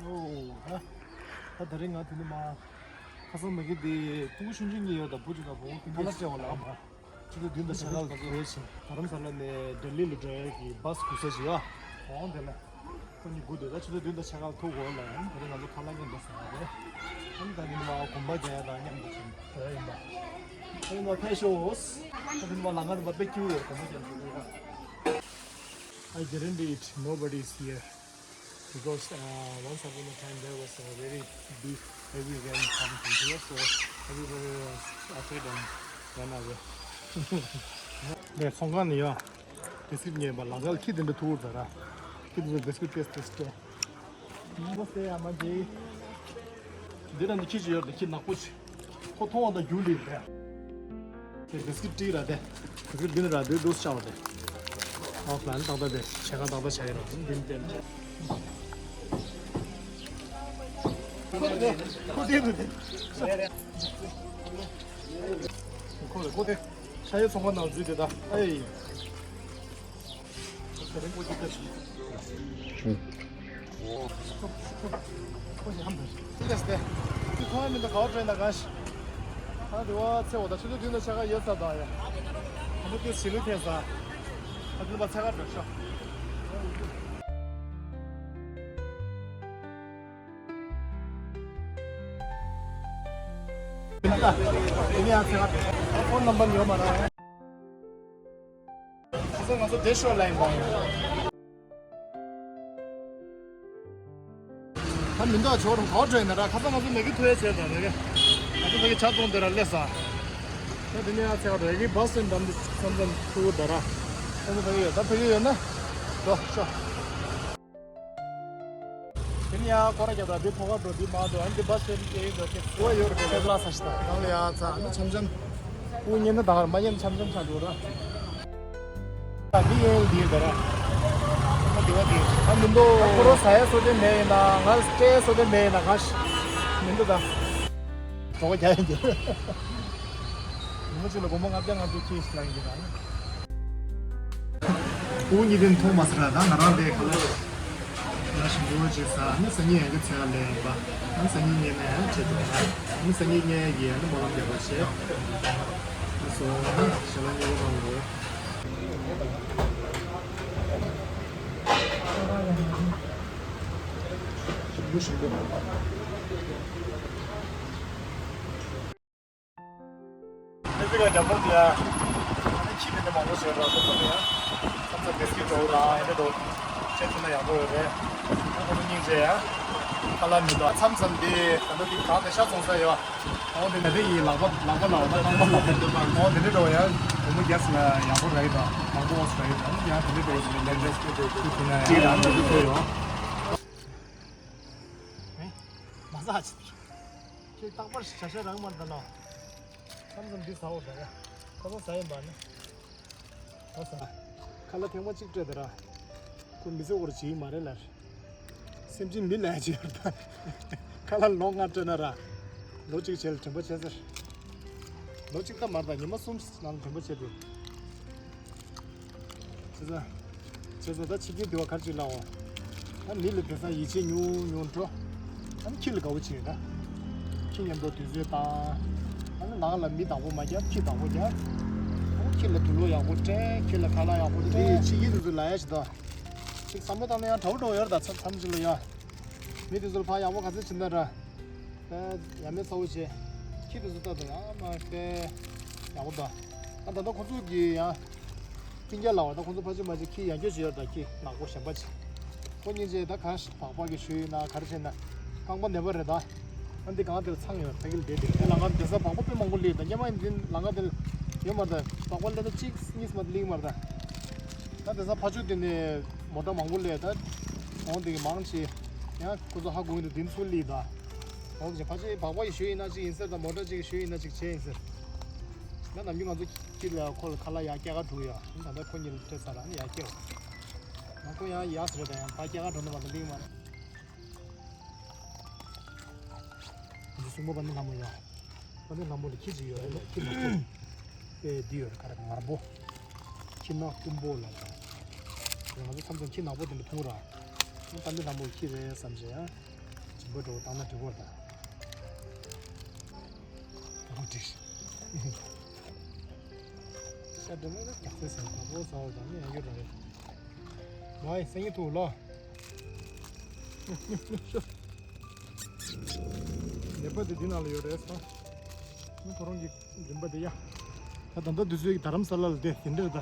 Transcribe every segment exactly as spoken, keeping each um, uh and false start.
ཨོ། ད་ད་རིང་ང་དེ་ནི་མ་ཁ་སང་མ་གི་དེ་ཕྲུ་གུ་ཆུང་ཆུང་གཉིས་ཡོད་ད། བུ་གཅིག་དང་བུ་མོ་གཉིས་ལ་སྤྲད་འོང་ལ་མ། ཆུ་ཚོད་བདུན་དང་ཕྱེད་ཀ་ལ་འགྲོ་བཞིན་རྡ་རམ་ས་ལ་ནས་ལྡི་ལི་ལ་འགྲོ་ཡ་གི་བྷ་སི་སྒུག་ས་ཞིག་ཡོད། འོང་དེ་ལ་ཁོ་གཉིས་སྒུག་སྡོད་ད། ཆུ་ཚོད་བདུན་དང་ཕྱེད་ཀ་ལ་ཐུག་དགོས་ལ། ཡང་དེ་རིང་ང་ཚོ་ཁ་ལག་མཉམ་དུ་ཟ་ཡ་རེད། ཨ་ནི་ད་ནི་མ་གོམ་པ་རྒྱག་ཡ་དང་མཉམ་དུ་ཕྱིན་དེ་ཡིན་པ། ཨ་ནི་མ་ཕེབས་ཤོག་ཨ་ནི་མ་ལམ་ཁ་དུ་མ་དཔེ་སྐྱིད་པོ་ཡོད། གོམ་པ་རྒྱག་ཤོག I guarantee it, nobody is here. Because uh, once upon a time there was a very big heavy rain coming from here, so everybody was afraid and ran away. 네, ཚོང་ཁང་ནས་ཡོང་བི་སི་ཀིཊ་ཉོས་པ། ལམ་ཁ་ལ་ཁྱི་དེ་འདྲ་ཐུག་ད་ར། ཁྱི་དེ་ཚོ་བི་སི་ཀིཊ་ཏེས་ཏེས་སྤྲད། མོ་སྟེ་ཡ་མ་ཇི། འདི་ན་འདི་ཁྱི་ཅིག་ཡོད་རེད། ཁྱི་ནག་པོ་ཅིག་ཁོ་མཐོང་བ་དང་རྒྱུག་ལེ་རེད། དེ་བི་སི་ཀིཊ་སྤྲད་ར་དེ། བི་སི་ཀིཊ་འདི་ནི་ར་དེ་འདུག་ཤ་བ་དེ། ཨོ་ཕ་ལན་ཏག་ཏག་དེ་ཕྱེད་ཀ་ཏག་ཏག་བྱ་ཡི་ར་འདི་ནི་དེ་ནི། ཁོ་དེ་ཁོ་དེ་རེད་དེ། ཁོ་དེ་ཁོ་དེ་ཤ་ཡི་ཚོང་པ་ནང་འཛུལ་དེ་ད་ཨེ། ཁ་སང་ང་ཚོ་དེ་ཤོར་ལ་ཡིན་པ་ཡིན། ད་མི་འདུག་ཇོ་རུ་གོ་བྲོས་ན་ར། ཁ་སང་ང་ཚོ་མེ་གི་ཐོ་ཡ་བྱས་ད་མེ་གི། ང་ཚོ་མེ་གི་ཇ་བཙོང་དེ་ར་སླེབས་ས། ད་དེ་ནས་ཡང་ཚེ་ག་རེ་གི་བྷ་སི་སི་འགྲམ་དུ་མཚམས་མཚམས་ཐུག་ད་ར། ཁ་སང་ཕ་གི་ཡོད་ད། ཕ་གི་ཡོད་ན་འགྲོ་ཤོག་དེ་ནི་ཡང་སྐོར་ར་རྒྱབ་ར། འདི་ཐོག་ཁ་འགྲོ། འདི་མར་འགྲོ། ཨ་ནི་འདི་བྷ་སི་སི་སྟེན་ཌི་སྐྱེལ་འགྲོ་སྐྱེལ་སྐོར་ཡོད་རེད། ཁེབ་ལ་ས་ཤི་ད་གང་ལ་ཡ་ཚ། ཨ་ནི་འཆམ་འཆམ་ཁུ་ཉན་ན་ད་གར་མ་ཉན་འཆམ་འཆམ་ཆགས་འགྲོ་ར། ད་འདི་ཡན་འདི་ར། ཨ་འདི་བ་འདི་ཨ་མི་འདུག་ཁོ་རོ་ཟ་ཡ་སོ་དེ་མེད་ཡིན་ན། ང་སྤྲད་ཡ་སོ་དེ་མེད་ཡིན་ན། ག་ཤི་མི་འདུག་ད། གྲོགས་རྒྱ་ཡན་འདི་ཉི་མ་གཅིག་ལ་སྒོར་མོ་ལྔ་བརྒྱ་ལྔ་བརྒྱ་ཁྱེར་ཤི་ལ་ཡིན་གྱི་ར། ཨུ་གཉིས་དེ་མཐོང་མ་སོང་ར། ད་ང་རང་དེ་ག་ལ། ང་ཞིམ་པོ་ཅིག་ཟ། ཨ་ནི་སང་ཉིན་ཡང་གི་ཚེ་ག་ལས་ཡིན་པ། ཨ་ནི་སང་ཉིན་ཉལ་ན་ཡང་བྱེད་ཐུབ་པ། ཨ་ནི་སང་ཉིན་ཉལ་གི་ཨ་ནི་སྨོན་ལམ་རྒྱག་པ་བྱེད། ཨ་སོ་ཨ་ནི་ཞལ་ལག་མཉེས་པོ་གནང་དགོས། ཞིམ་པོ་ཞིམ་པོ། ཨ་ནི་ཁྱི་དེ་འདྲ་མང་པོ་བཟོས་ར། ཁོ་ཚོ་ལ་ཡང་མཚམས་མཚམས་བི་སི་ཀིཊ་འདྲ་བོ་དང་ཨེ་འདྲ་འདྲ་བོ་སྤྲད་ཐུབ་ན་ཡག་པོ་ཡོད་རེད། ཨ་ཁོ་ཚོ་སྙིང་རྗེ་ཡ། ཁ་ལག་མི་འདུག་མཚམས་མཚམས་དེ་ད་ལྟ་དེ་གང་དེ་ཤ་ཚོང་ས་ཡོད། ཨོ་དེ་ནས་དེ་ཡི་ལག་པ་ལག་པ་ལ་ད་རྐང་པ་ལ་ད་ཨོ་དེ་འདྲ་འདྲ་བོ་ཡ། སྒོར་མོ་བརྒྱ་ཙམ་ལ་ཡག་པོ་རག་གི་འདུག་མང་པོ་ཨོ་ཙམ་རག་གི་འདུག་ཡང་དེ་འདྲ་འདྲ་བོ་ཞིག་ལ་ལས་འདྲ་ཞིག་ཐུབ་ན་ཡ། ཅིག་རང་འདྲ་འདུག་ཐུབ་ཡོང་། མ་ཟ་ཅི། ཁྱེད་རྟག་པར་བྱ་བྱ་རང་མར་ད་ལོ། མཚམས་མཚམས་འདི་ཟ་འོ་ད་ཡ། ཁ་སང་ཟ་ཡིན་པ་ནི། ཟ་ཟ། ཁ་ལག་ཐེངས་མ་གཅིག་སྤྲད་དེ་ར། ཁོ་མི་ཚེ་བོར་བྱེད་ཀྱི་མ་རེད་ལར། སེམས་ཅན་མི་ལ་ཡ་ཅིག་ཡོད་ད། ཁ་ལག་ལོ་ལྔ་སྤྲད་ན་ར། ལོ་གཅིག་བྱས་ལ་དྲན་པ་བྱས་ཟེར། ལོ་གཅིག་ད་མར་ད་ཉི་མ་གསུམ་ནང་ལ་དྲན་པ་བྱས་ཏེ། བྱས་ཙང་། བྱས་ཙང་ད་ཕྱི་རྒྱལ་འདི་བ་ག་རེ་ཅིག་ལབ་འོང་། ཨ་མི་ལ་དེང་སང་ཡིད་ཆེས་ཉུང་ཉུང་འགྲོ། ཨ་ནི་ཁྱི་ལ་དགའ་བོ་བྱེད་ད། ཁྱི་མཉམ་དུ་དུས་ཚོད་བཏང་། ཨ་ནི་ནང་ལ་མི་བདག་པོ་མ་རྒྱབ་ཁྱི་བདག་པོ་རྒྱབ། ཨ་ནི་ཁྱི་ལ་དུག་ལོག་ཡག་པོ་སྤྲད། ཁྱི་ལ་ཁ་ལག་ཡག་པོ་སྤྲད། ཕྱི་རྒྱལ་དུ་ཚུར་ལ་ཡ་ཞིག་ད། ཅིག་བསམ་བློ་བཏང་ན་ཡང་དྲག་པོ་འགྲོ་ཡོད་རེད་ད། མཚམས་མཚམས་ཅིག་ལ་ཡ། མི་དེ་ཚོ་ལ་ཕར་ཡག་པོ་ག་ཚོད་བྱེད་ན་ར། ཨེ། ཡ་མེད་ཚ་བོ་བྱེད། ཁྱི་དེ་ཚོ་ལྟ་དང་ཡང་མ་དཔེ་ཡག་པོ་འདུག་ཨ་ད་ལྟ་ཁོ་ཚོ་གི་ཡང་། སྤུན་ཀྱག་ལབ་པ་ད་ཁོ་ཚོ་ཕ་ཆེ་མ་ཆེ་ཁྱི་ཡང་སྐྱོ་ཅིག་ཡོད་ད། ཁྱི་ནག་པོ་གཞན་པ་ཅིག་ཁོ་གཉིས་ཆེ་ད་ག་ཤ་བག་པ་གི་ཞུ་ཡིན་ན་ག་རེ་བྱས་ན། རྐང་པ་ནད་པ་རེད་ད། ཨ་འདི་གང་དེར་ཚང་ཡོད་ད་གིལ་བསྡད་དེ། དེ་ལ་ང་དེ་ས་བག་པ་དཔེ་མང་པོ་སླེབས་ད། སྔོན་མ་ཡིན་འཛིན་ལ་ང་དེ་ཡོད་མ་རེད་ད། བག་པ་སླེབས་ད་གཅིག་གཉིས་མ་སླེབས་མ་རེད་ད། ད་དེ་ས་ཕ་ཆུ་དེ་ནས་མོ་ཊ་མང་པོ་སླེབས་ད། འོང་དེ་གི་མང་ཆེ། ཡང་ཁོ་ཚོ་ཧ་གོ་གི་འདུག་དེ་ཚུར་སླེབས་ད། འོ་ཅེ་ཕ་ཆེ་བག་པ་ཡི་ཞུ་ཡིན་ན་ཅིག་ཡིན་ཟེར་ད། མོ་ཊ་ཅིག་ཞུ་ཡིན་ན་ཅིག་བྱས་ཡིན་ཟེར། ང་ནམ་རྒྱུན་ང་ཚོ་སྐྱིད་ལ་ཁོ་ལ་ཁ་ལག་ཡ་སྐྱེལ་ག་འགྲོ་ཡ། ད་ལྟ་ཁོ་གཉིས་ལ་སྤྲད་ཚར་ར་ནི་ཡ་སྐྱེལ། ང་ཁོ་ཡང་ཡག་ཟེར་ད། ཡང་ཕ་སྐྱེལ་ག་འགྲོ་ནི་མ་ད་ལིང་མ་རེད། འདི་སྲུང་མ་པ་ནི་ལྷ་མོ་ཡ། པ་ནི་ལྷ་མོ་ལ་ཁྱི་ཅིག་ཡོད་རེད། ཁྱི་ནག་པོ། ཨེ་འདི་ཡོད་རེད། ག་རེ་ངར་པོ། ཁྱི་ནག་ཀུན་པོ་ལ་ཡ། ང་ཚོ་མཚམས་མཚམས་ཁྱི་ནག་པོ་དེ་འདྲ་མཐོང་ར། པ་ནི་ལྷ་མོ་ལ་ཁྱི་རེད་བསམ་བྱས་ཡ། འབུ་འགྲོ་བཏང་ན་འགྲིག་པོ་རེད་ད། འོ་འགྲིག་ཤ་འདྲ་མེད་ན་རྒྱག་སེ་ཟེར་ད་པོ་ཟ་བ་དང་ནི་ཡང་རྒྱུ་ར་རེད། ཝའི་སེང་གེ་ཐུག་ལོ། ནད་པ་དེ་འདི་ནང་ལ་ཡོད་རེད་ས། ཁོ་རང་གི་རིམ་པ་དེ་ཡ། ད་ད་ལྟ་དུས་ཚོད་ཀྱི་རྡ་རམ་ས་ལ་ལ་དེ་དེ་འདྲ་རེད་ད།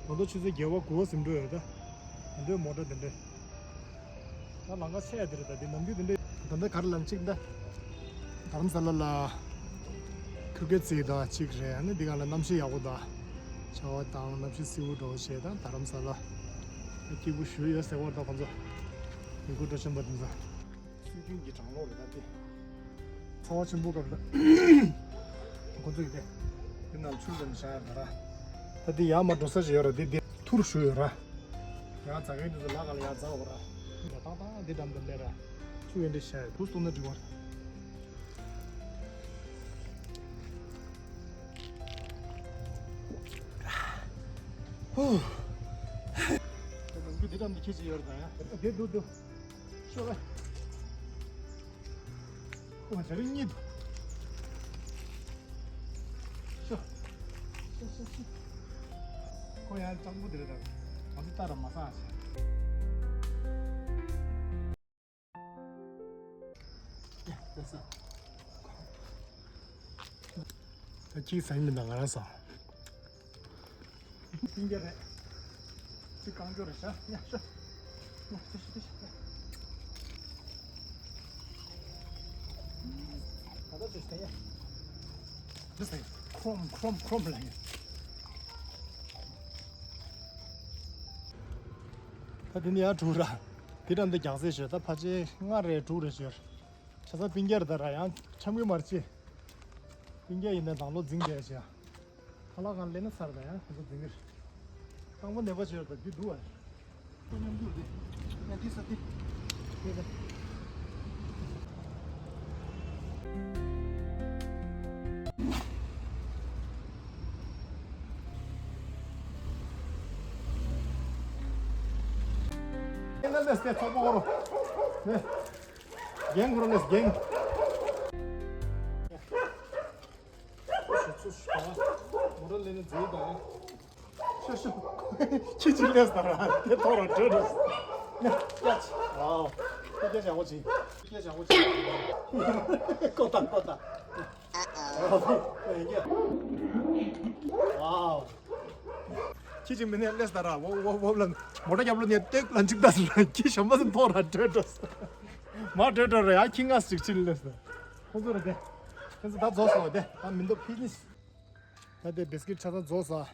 ད་ལྟ་ཆུ་ཚོད་བརྒྱད་པ་དགུ་པ་ཟིན་འགྲོ་ཡོད་ད། དེ་འདྲའི་མོ་ཊ་དེ་འདྲ། ད་ལམ་ཁ་ཆེ་ཡ་དེ་རེད་ད་དེ་ནམ་རྒྱུན་དེ་འདྲ། ད་ལྟ་ག་རེ་ལབ་གཅིག་ད། རྡ་རམ་ས་ལ་ལ། ཁུག་ཀའི་རྩེ་དང་གཅིག་རེད་ཨ་ནི་འདི་ག་ལ་གནམ་གཤིས་ཡག་པོ་དང་། ཆར་པ་དང་གནམ་གཤིས་བསིལ་པོ་འགྲོ་བྱས་ད་རྡ་རམ་ས་ལ། སྐྱིད་པོ་ཞུ་ཡོད་ཟེར་བ་ད་ཁོང་ཚོ། མི་དགོས་འགྲོ་ཆེན་པོ་དེ་ཚོ། སྲོལ་རྒྱུན་གྱི་གྲང་གློག་རེད་ད་དེ། ཚ་བ་ཆེན་པོ་སྐབས་ལ། ཁོ་ཚོ་ཡི་དེ། དེ་ནང་ཆུ་ལ་ནི་བཞག་ཡོད་ར། ད་དེ་ཡར་མར་འགྲོ་ས་ཞིག་ཡོད་ར་དེ་དེ་ཐུར་ཞུ་ཡོད་ར། ཡང་ཛ་གི་འདི་ཚོ་ལ་ག་ལ་ཡར་ཛ་འོ་ར། ཡ་ཏང་ཏང་དེ་འགྲམ་དུ་སླེབས་ར། ཆུ་ཡོད་འདི་བཞག་ཡོད་དུ་སྟོང་ན་འགྲིག་བ། ཧུ། ད་ནང་རྒྱུ་འདི་འགྲམ་དུ་ཁྱེད་ཅིག་ཡོད་ར་ད་ཡ། དེ་འདུག་འདུག་ཤོག་ལ། ཁོ་བྱ་རིགས་གཉིས་འདུག་ཤོ། ཤོ་ཤོ་ཤོ། ཁོ་ཡང་སྤྱང་པོ་དེ་རེད་ད། ང་ཚོ་ལྟ་ར་མ་སང་ཞེས། ད་ཁྱིའི་ཟ་ཡི་མིན་ད་ང་རང་ཟ། སྤུན་ཀྱག་རེད། ཅི་རྐང་མགྱོགས་རེད་ཤག་ཉ་ཤོ། ཉ་ཤོ་ཤོ་ཤོ། ད་ལྟ་ཅི་ཟེར་ཡ། འདི་ཟེར་ཡ། ཁྲོམ་ཁྲོམ་ཁྲོམ་ལ་ཡ། ད་འདི་ནི་ཡར་དྲུག་ར། འདི་འགྲམ་དུ་རྒྱག་སེ་ཞོད་ད་ཕལ་ཆེར་ལྔ་རེད་དྲུག་རེད་ཞོད། ཆ་ཚང་སྤུན་ཀྱག་རེད་ད་ར་ཡང་འཆམ་གི་མ་རེད་ཅི། སྤུན་ཀྱག་ཡིན་ན་དང་ལོ་འཛིང་བསྡད་ཅི། ཁ་ལག་གང་ལེན་ན་ཚར་ད་ཡང་དེ་ཚོ་འཛིང་གི་རེད། རྐང་པ་ནད་པ་བྱས་ད་འདི་འདུག་ཨ། ཁོ་མཉམ་འདུག་རེད། ཡང་འདི་ས་འདི། དེ་ལ། ཨེ་ན་ལས་དེ་ཚོགས་པ་འོ་རོ། ནས། རྒན་འཁོར་ལས་རྒན། ཚུ་ཚུ་ཞུ་དང་། མོ་ཊ་ལེན་ནས་འཛུལ་དང་། ཤོ་ཤོ། ཁྱི་གཅིག་ལས་དང་ར་དེ་ཐོག་ར་འགྲོ་འགྲོ། ཡ་ཡ་ཆི། ཝའོ། ཁྱི་སྐད་བྱ་བོ་ཆི། ཁྱི་སྐད་བྱ་བོ་ཆི། ཀོ་ཏ་ཀོ་ཏ། ཝའོ། ཁྱི་གཅིག་མི་ནས་ལས་དང་ར་ཝོ་ཝོ་ཝོ་ལ་མོ་ཊ་རྒྱབ་ལོ་ནས་ཏེག་ལ་འཇིག་ད་ཟེར་ན་ཁྱི་གཞན་པ་ཚོ་ཐོག་ར་འགྲོ་འགྲོ། མ་འགྲོ་འགྲོ་རེད་ཡ་ཁྱི་ང་ཅིག་ཕྱིན་ལས་ཟེར། ཁོ་ཚོ་རེད་དེ། ཁྱེད་ཚོ་ད་རྫོགས་སོང་བ་དེ་ད་མི་འདུག་ཕི་ནིཤ། ད་དེ་བིས་ཀིཊ་ཆ་ཚང་རྫོགས་སོང་།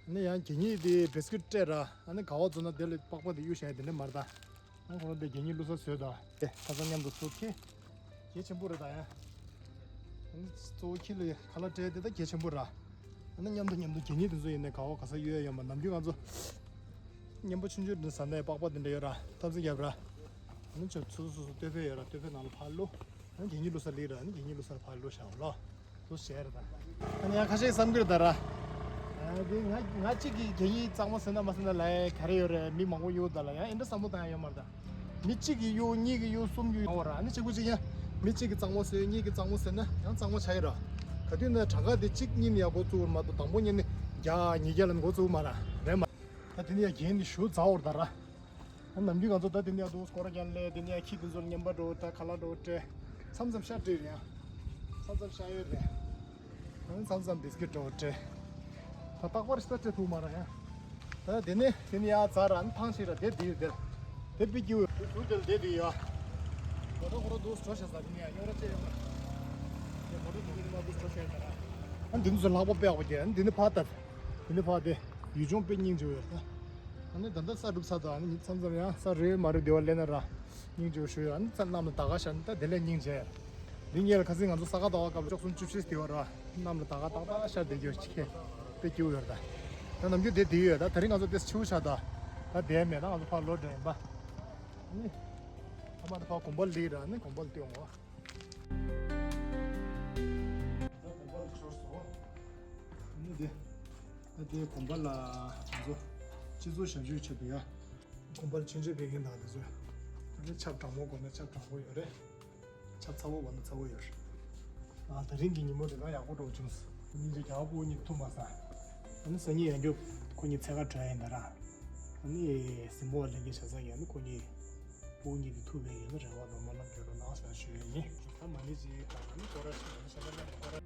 ཨ་ནི་ཡང་གད་སྙིགས་དེ་བིས་ཀིཊ་སྤྲད་ར་ཨ་ནི་ག་བ་རྫོགས་ན་དེ་ལ་པགས་པ་དེ་གཡུག་བྱས་དེ་འདྲ་མ་རེད་ད། ཨ་ཁོ་རང་དེ་གད་སྙིགས་བླུགས་ས་བཟོས་ད། དེ་ཆ་ཚང་མཉམ་དུ་ཚུར་ཁྱེར། གལ་ཆེན་པོ་རེད་ད་ཡང་། ཨ་ནི་གཙོ་བོ་ཁྱི་ལ་ཁ་ལག་སྤྲད་དེ་ད་གལ་ཆེན་པོ་ར། ཨ་ནི་མཉམ་དུ་མཉམ་དུ་གད་སྙིགས་དེ་ཚོ་ཡིན་ནའི་ག་བ་ག་ས་གཡུག་ཡ་ཡོད་མ་ནམ་རྒྱུན་ང་ཚོ། མཉམ་པོ་ཆུང་ཆུང་དེ་ཟ་ནའི་པགས་པ་དེ་འདྲ་ཡོད་ར་འཐབ་འཛིང་རྒྱབ་ར། ཨ་ནི་ཆུ་ཚོད་སོ་སོ་ལྟོས་ཕེ་ཡོད་ར་ལྟོས་ཕེ་ནང་ལ་ཕར་བླུགས། ཨ་ནི་གད་སྙིགས་བླུགས་ས་ལི་ར་ཨ་ནི་གད་སྙིགས་བླུགས་ས་ཕར་བླུགས་བཞག་ལོ། དུ་ཞེས་རེད་ད། ཨ་ནི་ཡང་ཁ་ཤས་བསམ་གྱི་རེད་ད་ར། ཨ་དེ་ང་ང་གཅིག་གིས་གད་སྙིགས་གཙང་མ་བཟོས་ན་མ་བཟོས་ན་ལ་ག་རེ་ཡོད་རེད། མི་མང་པོ་གཡུག་ད་ལ་ཡང་ཨེ་འདྲ་བསམ་བློ་བཏང་ཡ་ཡོད་མ་རེད་ད། མི་གཅིག་གིས་གཡུག་གཉིས་ཀྱིས་གཡུག་གསུམ་གྱིས་གཡུག་འོ་ར་ཨ་ནི་གཅིག་པུ་གཅིག་ཡང་། མི་གཅིག་གིས་གཙང་མ་བཟོས་གཉིས་ཀྱིས་གཙང་མ་བཟོས་ན་ཡང་གཙང་མ་ཆགས་ཀྱི་ར། ག་དུས་ན་གྲངས་ཀ་དེ་གཅིག་གཉིས་ནས་ཡང་འགོ་བཙུགས་པ་མ་གཏོགས་དང་པོ་ཉིད་ནས་བརྒྱ་ཉིས་བརྒྱ་ལ་འགོ་བཙུགས་མ་ར་རེད་མ། ད་དེ་ནས་ཡང་རྒན་ནི་ཞུ་ཛ་འོར་ད་ར། ཨ་ནམ་རྒྱུན་ང་ཚོ་ད་དེ་ནས་ཡང་འདུག་སྐོར་ར་རྒྱག་ལས་དེ་ནས་ཡང་ཁྱི་དེ་ཚོ་ལ་རྔན་པ་འགྲོ་ད་ཁ་ལག་འགྲོ་སྤྲད། མཚམས་མཚམས་ཤ་སྤྲད་རེད་ཡང་། མཚམས་མཚམས་ཤ་ཡོད་རེད། ཨ་ནི་མཚམས་མཚམས་བིས་ཀིཊ་འགྲོ་སྤྲད། ད་རྟག་པར་ཤ་སྤྲད་ཐུབ་མ་ར་ཡང་། ད་དེ་ནས་དེ་ནས་ཡང་ཛ་ར་ཨ་ནི་ཐང་ཆད་ར་དེ་དེ་ཡོད་དེ། དེ་པི་ཀིའུ་ཡོད་དེ་ཟུར་དེ་ལ་དེ་དེ་ཡོད། མོ་ཊ་ཁོ་ར་འདུག་འགྲོ་ཤ་ཟ་དེ་ནས་ཡང་རྙོག་དྲ་ཅི་ཡོད་མ་རེད། དེ་མོ་ཊ་དེ་ནས་མ་འདུག་འགྲོ་ཤ་ཡོད་ད་ར། ཨ་ནི་དེ་ཚོ་ལྷག་པ་དཔེ་ཡག་པོ་རྒྱག་ཨ་ནི་དེ་ནས་ཕར་ལྟ། དེ་ནས་ཕར་དེ་ཡུལ་ལྗོངས་དཔེ་སྙིང་རྗེ་པོ་ཡོད་ད། ཨ་ནི་ད་ལྟ་ས་སྒྲུབ་ཚར་དང་ཨ་ནི་མཚམས་མཚམས་ཡང་ས་རེད་མ་རེད་དེ་བ་ལེན་ན་ར། སྙིང་རྗེ་པོ་ཞུ་ཡོད་ཨ་ནི་ཚ་གནམ་ལ་ད་ག་ཤར་ནི་ད་དེ་ལས་སྙིང་རྗེ། འདི་ངས་ལ་ཁ་སང་ང་ཚོ་ས་ག་ཟླ་བ་སྐབས་ལ་བཅུ་གསུམ་བཅུ་བཞི་དེ་བ་ར་གནམ་ལ་ད་ག་ཏག་ཏག་ཤར་བསྡད་རྒྱུ་ཅིག་ཁེ་དཔེ་སྐྱིད་པོ་ཡོད་ར་ད། ད་ནམ་རྒྱུན་དེ་དེ་ཡོད་ད་དེ་རིང་ང་ཚོ་དེ་ཆུ་བོ་ཆགས་ད། ད་དེ་མེད་ད་ང་ཚོ་ཕར་ལོག་འགྲོ་ཡིན་པ། ཨ་ནི་ཨ་མ་ད་ཕར་དགོན་པ་ལི་ར་ཨ་ནི་དགོན་པ་ལ་སྟོན་འོང་བ། ད་དགོན་པ་ལ་འབྱོར་སོང་། ཨ་ནི་དེ། ད་དེ་དགོན་པ་ལ་ང་ཚོ་སྤྱི་ཚོགས་ཞབས་ཞུ་བྱེད་པ་ཡ། དགོན་པ་ལ་ཆོས་འབྲེལ་ཕེབས་མཁན་དག་དེ་ཚོས། ད་ ནི་ཆབ་གྲང་མོ་དགོས་ན་ཆབ་གྲང་མོ་ཡོད་རེད། ཆབ་ཚ་བོ་དགོས་ན་ཚ་བོ་ཡོད་རེད། ཨ། དེ་རིང་གི་ཉིན་མོ་དེ་ད་ཡག་པོ་འགྲོ་བྱུང་། ཉིན་གཅིག་རྒྱ་བ་ཕྲུ་གུ་གཉིས་ཐུག་མ་སོང་། ཨ་ནི་སང་ཉིན་ཡང་བསྐྱར་ཁོ་གཉིས་འཚོལ་ག་འགྲོ་ཡ་ཡིན་ད་ར། ཨ་ནི་གཟིགས་མོ་བ་ལེན་གྱི་བྱ་ས་ཡིན། ཨ་ནི་ཁོ་གཉིས་ཕྲུ་གུ་གཉིས་དེ་ཐུག་པའི་ཡིན་ན་རེ་བ་དང་སྨོན་ལམ་རྒྱབ་རོགས་གནང་ཟེར་ཞུ་ཡ་ཡིན། ད་མ་ཎི་ཅིག་དང་ཨ་ནི་སྐོར་ར་ཞིག་ཨ་ནི་ཤ་ལ་ལ་སྐོར་ར།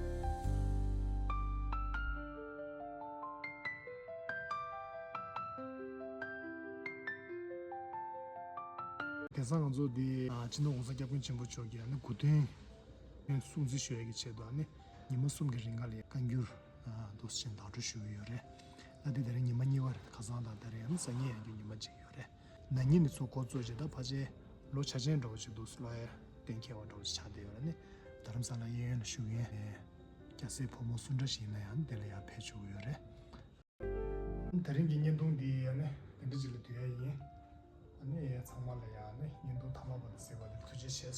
དེང་སང་ང་ཚོ་འདི་ཨ་སྤྱི་ནོར་༸གོང་ས་༸སྐྱབས་མགོན་ཆེན་པོ་མཆོག་གི་ཨ་ནི་སྐུ་མདུན་སྲུང་བརྩི་ཞུ་ཡ་གི་ཆེད་དུ་ཨ་ནི་ཉི་མ་གསུམ་གྱི་རིང་ག་ལ་བཀའ་འགྱུར་ཨ་འདུག་སེ་བཞིན་བདག་སྤྲོད་ཞུ་གི་ཡོད་རེད། ད་འདི་ད་རེས་ཉི་མ་གཉིས་པ་རེད། ཁ་སང་དང་ད་རེས་ཨ་ནི་སང་ཉིན་ཡང་བསྐྱར་ཉི་མ་གཅིག་ཡོད་རེད། ན་ནིང་ནས་ཚུར་འགོ་བཙུགས་བྱས་ད་ཕལ་ཆེར་ལོ་ཆ་ཆེན་འདྲ་བོ་ཞིག་འདུག་སེ་ལོ་ཡ་གཏན་འཁེལ་བ་འདྲ་བོ་ཞིག་ཆགས་བསྡད་ཡོད་རེད། ཨ་ནི་རྡ་རམ་ས་ལ་གཡས་གཡོན་ལ་བཞུགས་མཁན་སྐྱ་སེར་ཕོ་མོ་སུ་འདྲ་ཞིག་ཡིན་ན་ཡང་དེ་ལ་ཡར་ཕེབས་ཆོག་གི་ཡོད་རེད། དེ་རིང་གི་བརྙན་ཐུང་འདི་ཡང་ནི་དེ་འདྲ་ཅིག་ལ་བསྡུ་ཡ་ཡིན། ཨ་ནི་ཚང་མ་ལ་ཡང་ནི་བརྙན་ཐུང་མཐའ་མ་བར་དུ་གཟིགས་པ་ལ་ཐུགས་རྗེ་ཆེ།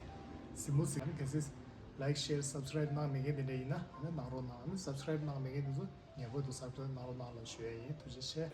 གཟིགས་མོ་གཟིགས། ཨ་ནི་གལ་སྲིད་like share subscribe གནང་མེད་མཁན་དེ་འདྲ་ཡིན་ན་ཨ་ནི་གནང་རོགས་གནང་། ཨ་ནི་subscribe གནང་མེད་མཁན་དེ་ཚོ་ངེས་པར་དུ་subscribe གནང་རོགས་གནང་ལ་ཞུ་ཡ་ཡིན། ཐུགས་རྗེ་ཆེ།